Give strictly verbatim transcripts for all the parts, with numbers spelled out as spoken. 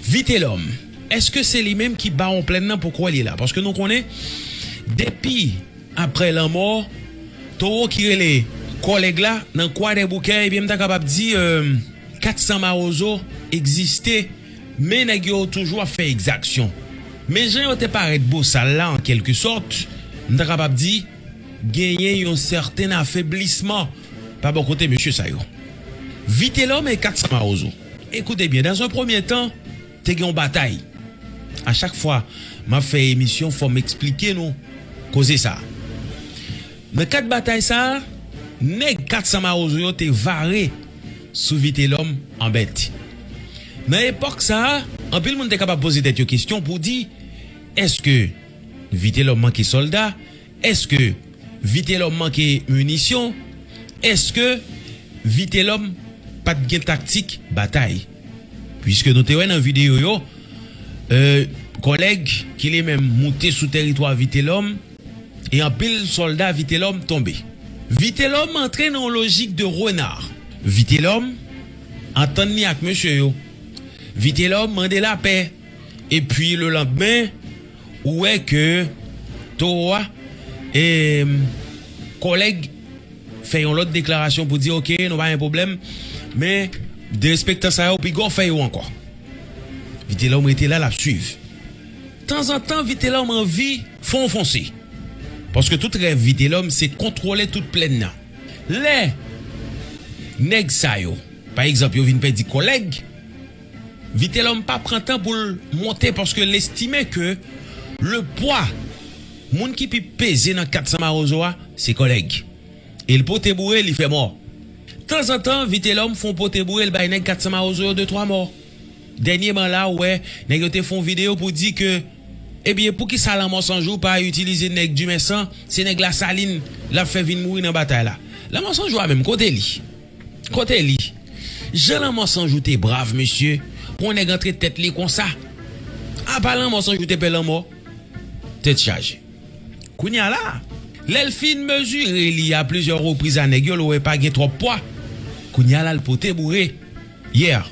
Vitelòm, èske se li menm ki Bawon Plèn nan? Poukwa li la? Paske nou konnen, depi aprè lanmò towo ki rele Kòlèg la nan Kwadèboukè, ebyen, m ta kapab di, euh, kat san mawozo egziste, men nèg yo toujou ap fè egzaksyon. Men jan yo te parèt bosal la, an kèlke sòt, m ta kapab di, genyen yon sèten afeblisman pa bò kote mesye sa yo. Vitelòm e kat san mawozo. Écoutez bien, dans un premier temps, te gen yon batay. A chak fwa m ap fè emisyon, fò m eksplike nou koze sa a. Nan kad batay sa a, nèg kat san mawozo yo te vare sou Vitelòm an bèt. Nan epòk sa a, anpil moun te kapab poze tèt yo kesyon pou di, èske Vitelòm manke sòlda? Èske Vitelòm manke minisyon? Èske Vitelòm pa t gen taktik batay? Piske nou te wè nan videyo yo, euh, Kòlèg ki li menm moute sou tèritwa Vitelòm, e anpil sòlda Vitelòm tonbe. Vitelòm antre nan yon lojik de renar. Vitelòm antann li ak mesye yo. Vitelòm mande lapè. Epi lelandmen, ou wè ke towo a, e, Kòlèg fè yon lòt deklarasyon pou di, oke, nou pa gen pwoblèm, men derespektan sa yo, piga w fè yo ankò. Vitelòm rete la, l ap swiv. Tanzantan, Vitelòm anvi fè yon fonse. Paske tout rèv Vitelòm, se kontwole tout plèn nan. Lè nèg sa yo, pa egzanp, yo vin pèdi Kòlèg, Vitelòm pa pran tan pou l monte paske l estime ke le pwa moun ki pi peze nan kat san mawozo a, se Kòlèg. E l pote boure, li fè mò. Tanzantan, Vitelòm fè yon pote boure, l bay nèg kat san mawozo yo de twa mò. Dènyèman la, ou wè, nèg yo te fè yon videyo pou di ke, ebyen, poukisa Lanmò San Jou pa itilize nèg Dimèsan, se nèg Lasalin l ap fè vin mouri nan batay la. Lanmò San Jou a menm, kote li? Kote li? Jan Lanmò San Jou te brav, mesye, pou yon nèg antre tèt li konsa. Apa Lanmò San Jou te pè lanmò? Tèt chaje. Kounye a la, lè l fin mezire li a plizyè repriz a nèg yo, l wè pa gen twòp pwa. Kounye a la, l pote boure. Yeah.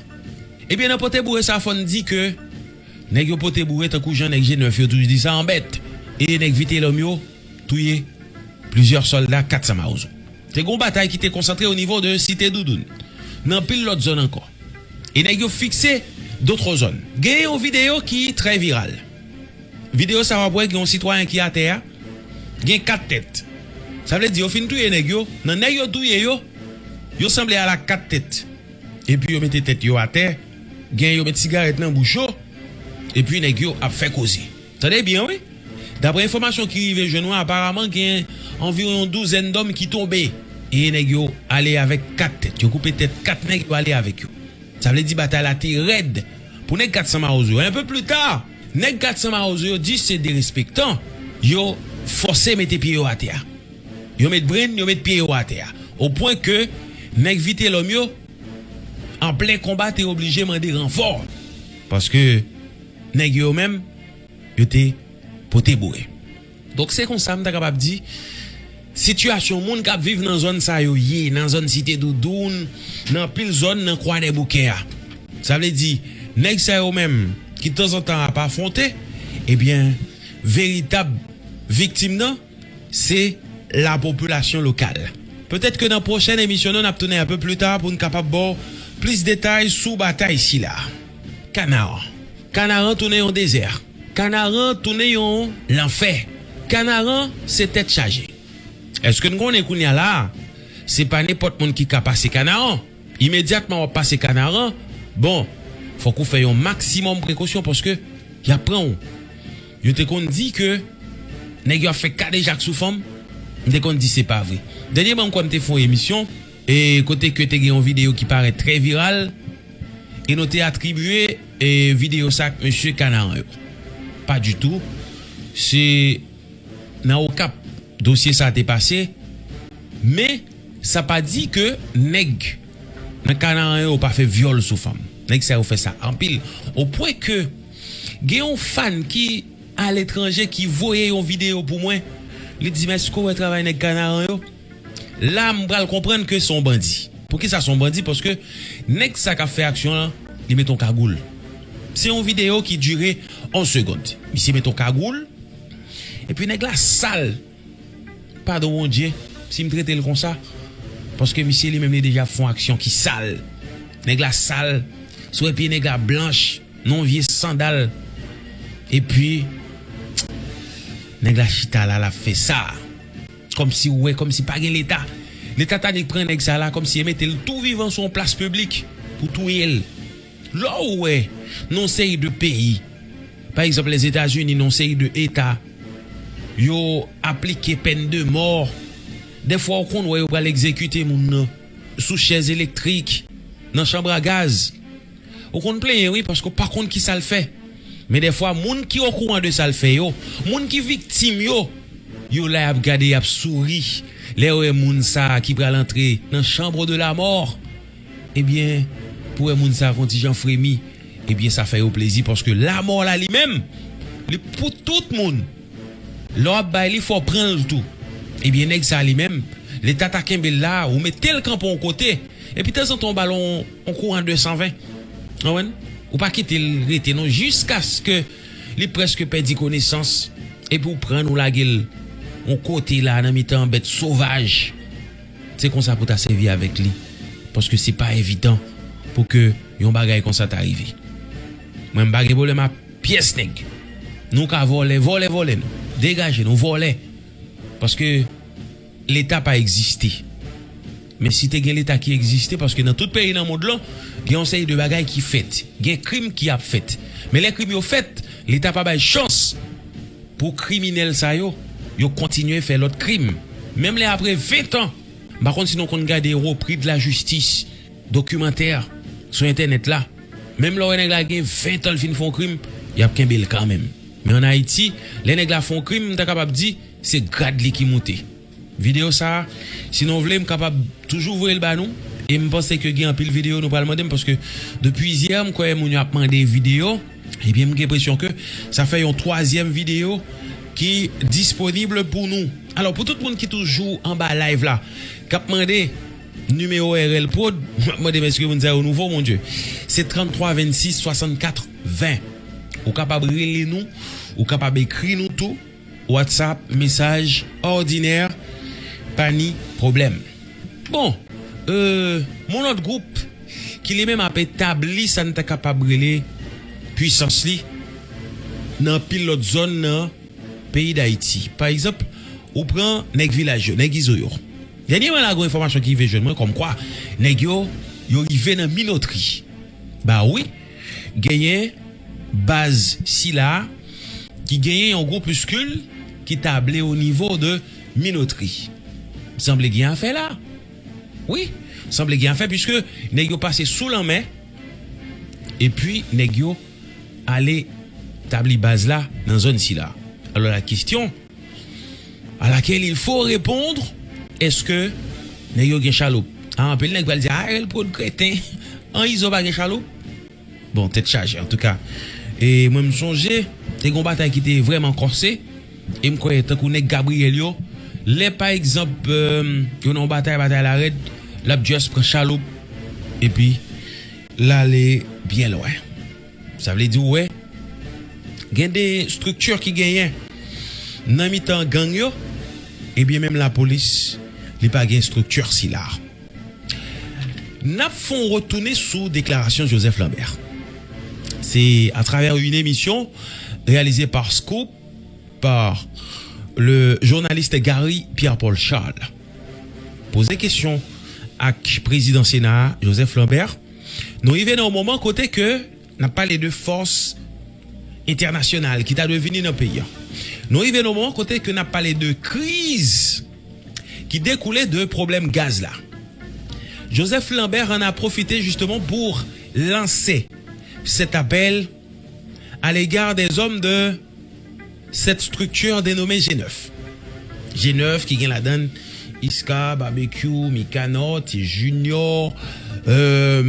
Ebyen, nan pote boure sa, fò n di ke nèg yo pote boure tankou jan nèg G nèf yo toujou di sa an bèt. E nèg Vitelòm yo touye plizyè sòlda kat san mawozo. Te gen yon batay ki te konsantre o nivo de Site Doudoun, nan anpil lòt zòn ankò. E nèg yo fikse dotro zòn. Gen yon videyo ki trè viral. Videyo sa w ap wè gen yon sitwayen ki atè a, gen kat tèt. Sa vle di yo fin touye nèg yo, nan nèg yo touye yo, yo sanble al ak kat tèt. Epi yo mete tèt yo atè, gen yo met sigarèt nan bouch yo, epi nèg yo ap fè koze. Tande byen, wi. Daprè enfòmasyon ki rive jwenn mwen, aparaman gen anviwon yon douzèn dòm ki tonbe. E nèg yo ale avèk kat tèt. Yo koupe tèt kat nèg, yo ale avèk yo. Sa vle di batay la te rèd pou nèg kat san mawozo. Un peu plus tard, nèg kat san mawozo yo di se derespektan. Yo fòse mete pye yo atè a. Yo met brenn, yo met pye yo atè a. O pwen ke nèg Vitelòm yo, an plen konba, te oblije mande ranfò. Paske nèg yo menm, yo te pote boure. Donk, se konsa m ta kapab di, sitiyasyon moun k ap viv nan zòn sa yo ye, nan zòn Site Doudoun, nan anpil zòn nan Kwadèboukè a. Sa vle di, nèg sa yo menm, ki tanzantan ap afwonte, ebyen, veritab viktim nan, se lapopilasyon lokal. Petèt ke nan pwochèn emisyon nou, n ap tounen un peu plus tard pou n kapab ba w plis detay sou batay sila. Kanaran. Kanaran tounen yon dezè. Kanaran tounen yon lanfè. Kanaran se tèt chaje. Èske n konnen kounye a la a, se pa nenpòt moun ki ka pase Kanaran? Imedyatman w ap pase Kanaran, bon, fòk ou fè yon maksimòm prekosyon paske y ap pran w. Yo te konn di ke nèg yo ap fè kadejak sou fanm, m te konn di se pa vre. Dènyèman, m kwè m te fè yon emisyon, e kote ke te gen yon videyo ki parèt trè viral, e nou te atribye, e, videyo sa ak mesye Kanaran yo. Pa ditou. Se nan Okap dosye sa te pase, men sa pa di ke nèg nan Kanaran yo pa fè vyòl sou fanm. Nèg sa yo fè sa anpil. O pwen ke gen yon fan ki aletranje ki voye yon videyo pou mwen, li di m, èske w wè travay nèg Kanaran yo? La, m pral konprann ke se yon bandi. Poukisa se yon bandi? Paske nèg sa k ap fè aksyon an, li met yon kagoul. Se yon videyo ki dire yon segond. Misye met yon kagoul, epi nèg la sal. Padon Bondye, si m trete l konsa, paske misye li menm li deja fè yon aksyon ki sal. Nèg la sal, sou pye nèg la blanch, nan yon vye sandal. Epi, nèg la chita la, l ap fè sa. Kòmsi ou wè, kòmsi pa gen Leta. Leta ta nik pran nèg sa la, kòmsi e mete l tou vivan sou yon plas piblik pou touye l. Lè w wè, nan yon seri de peyi, pa egzanp, Lèzetazini, nan yon seri de eta, yo aplike pèn de mò. Dèfwa, ou konn wè yo pral egzekite moun nan sou chèz elektrik, nan chanm a gaz. Ou konn plenyen, wi, paske w pa konn ki sa l fè. Men dèfwa, moun ki okouran de sa l fè yo, moun ki viktim yo, yo la y ap gade, y ap souri. Lè yo wè moun sa a ki pral antre nan chambre de la mort, ebyen, pou wè moun sa a fè yon ti jan fremi, ebyen, sa fè yo plezi, paske lamò la li menm, li pou tout moun. Lè w ap bay li, fò w pran l tou. Ebyen, nèg sa li menm, Leta ta kenbe l la, ou mete l kanpe yon kote, epi tanzantan w ba l yon, yon kouran de san ven. Konprann? Ou pa kite l rete non, jiskaske li prèske pèdi konesans, epi w pran l, ou lage l yon kote la, nan mitan bèt sovaj. Se konsa pou w ta sèvi avèk li. Paske se pa evidan pou ke yon bagay konsa ta rive. Mwen, m pa gen pwoblèm ak pyès nèg. Nou ka vòlè, vòlè, vòlè nou. Degaje nou, vòlè. Paske Leta pa egziste. Men si te gen Leta ki egziste, paske nan tout peyi nan mond lan, gen yon seri de bagay ki fèt. Gen krim ki ap fèt. Men lè krim yo fèt, Leta pa bay chans pou kriminèl sa yo, yo kontinye fè lòt krim. Menm lè apre ven tan, m pa konn si nou konn gade Repris de la Justice, dokimantè sou entènèt la. Menm lè w wè nèg la gen ven tan l fin fè yon krim, y ap kenbe l kanmenm. Men ann Ayiti, lè nèg la fè yon krim, m ta kapab di, se grad li ki moute. Videyo sa a, si nou vle, m kapab toujou voye l ba nou. E m panse ke gen anpil videyo nou pral mande m, paske depi yè, m kwè moun yo ap mande videyo. Ebyen, m gen enpresyon ke sa fè yon twazyèm videyo ki disponib pou nou. Alò, pou tout moun ki toujou anba live la, k ap mande nimewo R L Prod, m ap mande m èske moun sa yo nouvo, mon Dye. Se tranntwa vennsis swasannkat ven. Ou kapab rele nou, ou kapab ekri nou tou. WhatsApp, mesaj òdinè, pa ni pwoblèm. Bon, euh, yon lòt gwoup ki li menm ap etabli sa n ta kapab rele pwisans li nan anpil lòt zòn nan peyi Dayiti. Pa egzanp, ou pran nèg vilaj yo, nèg Izo yo. Dènyèman la, gen enfòmasyon ki rive jwenn mwen kòmkwa nèg yo, yo rive nan Minotri. Ba wi, genyen baz sila ki genyen yon gwopiskil ki table o nivo de Minotri. Sanble gen afè la. Wi, sanble gen afè, piske nèg yo pase sou lanmè, epi nèg yo ale tabli baz la nan zòn sila. Alò, la kesyon à laquelle il faut répondre, èske nèg yo gen chaloup? A, anpil nèg pral di, "A, R L Prod kreten, an Izo pa gen chaloup?" Bon, tèt chaje, antouka. E mwen, m sonje, te gen yon batay ki te vrèman kòse, e m kwè, tankou nèg Gabriyèl yo, lè, pa egzanp, euh, yo nan yon batay, batay la rèd, l ap just pran chaloup, epi l ale byen lwen. Sa vle di, ou wè, gen de estrikti ki genyen nan mitan gang yo, ebyen, menm lapolis, li pa gen estrikti sila. N ap fè yon retounen sou deklarasyon Joseph Lambert. C'est à travers une émission réalisée par Scoop, par le journaliste Gary Pierre-Paul Charles. Poze kesyon ak prezidan Sena a, Joseph Lambert. Nou rive nan yon moman kote ke n ap pale de fòs entènasyonal ki ta dwe vini nan peyi a. Nou rive nan yon moman kote ke n ap pale de kriz ki dekoule de pwoblèm gaz la. Joseph Lambert en a profité justement pour lancer cet appel à l'égard des hommes de cette structure dénommée G neuf. G neuf ki gen ladan Iska, Barbecue, Mikanò, Ti Junior, euh,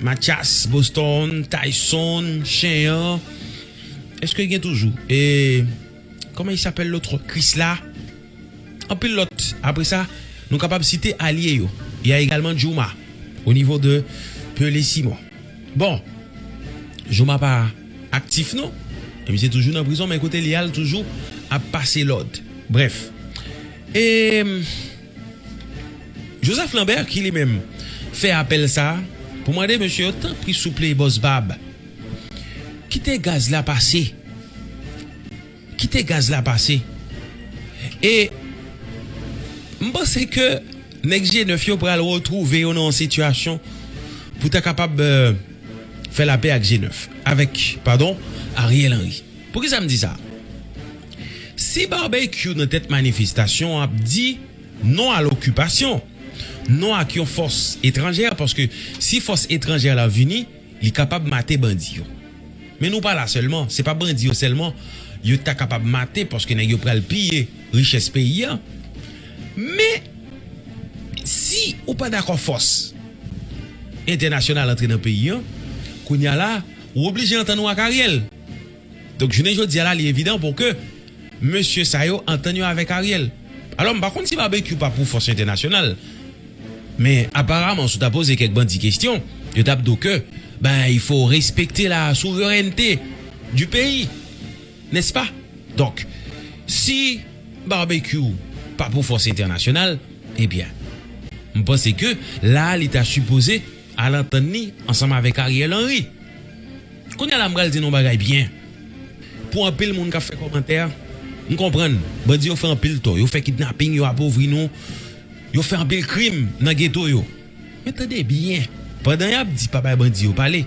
Mathias, Boston, Tyson, Chen an. Èske gen toujou? E, comment il s'appelle l'autre? Krisla. Anpil lòt. Apre sa, nou kapab site alye yo. Il y a également Jooma, au niveau de Pelé Simon. Bon, Jooma pa aktif non. E misye toujou nan prizon, men kote li al toujou ap pase lòd. Brèf. E Joseph Lambert ki li menm fè apèl sa pou mande mesye yo, tanpri souple bòs Bab, kite gaz la pase. Kite gaz la pase. E m panse ke nèg G nèf yo pral retwouve yo nan yon sitiyasyon pou ta kapab euh, fè lapè ak G nèf, avèk, padon, Ariel Henry. Poukisa m di sa? Si Barbecue nan tèt manifestasyon ap di non a lokipasyon, non ak yon fòs etranjè, paske si fòs etranjè la vini, li kapab mate bandi yo. Men nou pa la sèlman, se pa bandi yo sèlman yo ta kapab mate, paske nèg yo pral piye richès peyi a. Men si ou pa dakò fòs entènasyonal antre nan peyi a, kounye a la, ou oblije antann ou ak Ariel. Donk jounen jodi a la, li evidan pou ke mesye sa yo antann yo avèk Ariel. Alò m pa konn si Barbecue pa pou fòs entènasyonal. Men aparaman si w ta poze kèk bandi kesyon, yo t ap di w ke ben il faut respecter la souveraineté du pays, n'est-ce pas? Donk si Barbecue pa pou fòs entènasyonal, ebyen m panse ke la li ta sipoze al antann li ansanm avèk Ariel Henry. Kounye a la m pral di nou bagay byen. Pou anpil moun k ap fè kòmantè, m konprann. Bandi yo fè anpil tò. Yo fè kidnaping, yo apovri nou. Yo fè anpil krim nan geto yo. Men tande byen. Pandan y ap di pa bay bandi yo pale,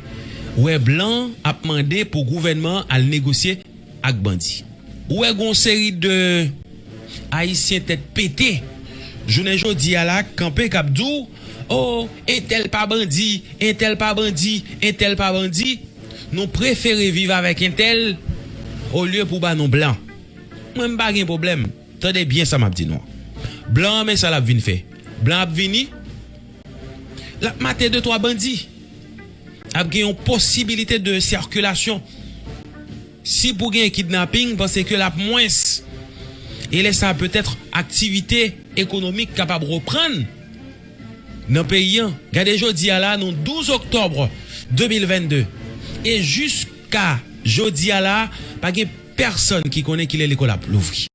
ou wè blan ap mande pou gouvènman an al negosye ak bandi. Ou wè gon seri de Ayisyen tèt pete jounen jodi a la k kanpe k ap di w, o, entèl pa bandi, entèl pa bandi, entèl pa bandi. Nou prefere viv avèk entèl olye pou ba nou blan. Mwen m pa gen pwoblèm. Tande byen sa m ap di nou an. Blan an men sa l ap vin fè. Blan ap vini, l ap mate de twa bandi. Ap gen yon posibilite de sikilasyon. Si pou gen kidnaping, m panse ke l ap mwens. E lè sa a petèt aktivite ekonomik kapab reprann nan peyi an. Gade jodi a la, nou douz oktòb de mil vennde. E jiska jodi a la, pa gen pèsonn ki konnen kilè lekòl ap louvri.